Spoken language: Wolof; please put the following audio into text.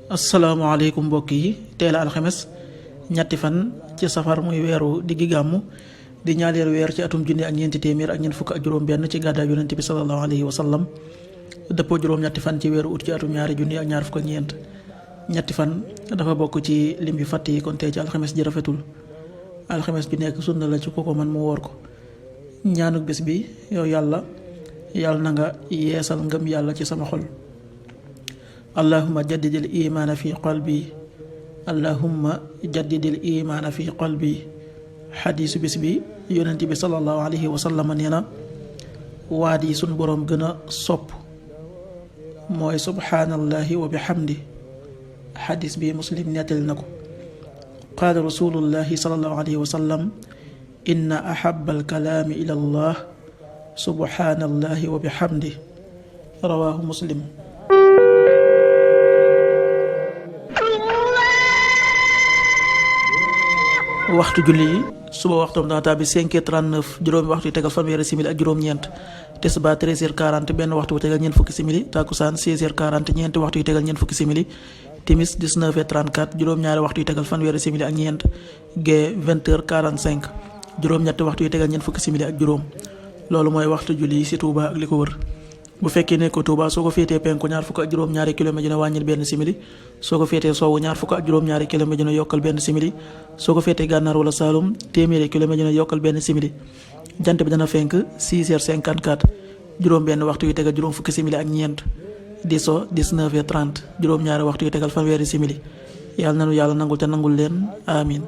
asalaamaaleykum mbokk yi teel a alxames ñetti fan ci safar muy weeru diggi gàmmu di ñaareelu weer ci atum junni ak ñeenti téeméer ak ñeent fukk ak juróom benn ci gàddaay yonent bi sallallahu alayhi wa sallam dëppoo juróom-ñetti fan ci weeru ut ci atum ñaari junni ak ñaar fukk ak ñeent ñetti fan dafa bokk ci lim bi fàtt yi kon tey ci alxames ji rafetul alxames bi nekk sunna la ci ko man mu woor ko ñaanuk bés bi yow yàlla na nga yeesal ngëm yàlla ci sama xol allahumma jaddidil imaana fi qalbi allahumma jaddidil imaana fi qalbi xadiisu bis bi yonent bi sallallahu alayhi wa sallam nee na waat yi suñ boroom gën a sopp mooy subhaanallahi wa bihamdi xadiis bi muslim nettali na ko qaala rasulullahi sallallahu alayhi wa sallam inna ahabba alkalaami ila allah subhaanallahi wa bihamdi rawaahu muslim. waxtu julli yi suba waxtoom dana tàbbi 5h39 juróomi waxtu yu tegal fanweeri simili ak juróom-ñeent tisbaar 13h40 benn waxtu bu tegal ñeent fukki simili takkusaan 16h40 ñeenti waxtu yu tegal ñeent fukki simili timis 19h34 juróom-ñaari waxtu yu tegal fanweeri simili ak ñeent gee 20h45 juróom-ñetti waxtu yu tegal ñeent fukki simili ak juróom loolu mooy waxtu julli yi ci Touba ak li ko wër. bu fekkee ne ko Touba soo ko féetee penku ñaar fukk ak juróom-ñaari kilomètre dina wàññil benn simili soo ko féetee sowwu ñaar fukk ak juróom-ñaari kilomètre dina yokkal benn simili soo ko féetee gànnaar wala Saalum téeméeri kilomètre dina yokkal benn simili jant bi dana fenk 6h54 juróom benn waxtu yu tegal juróom fukki simili ak ñeent di so 19h30 juróom-ñaari waxtu yu tegal fanweeri simili yàlla nanu yàlla nangul te nangul leen amin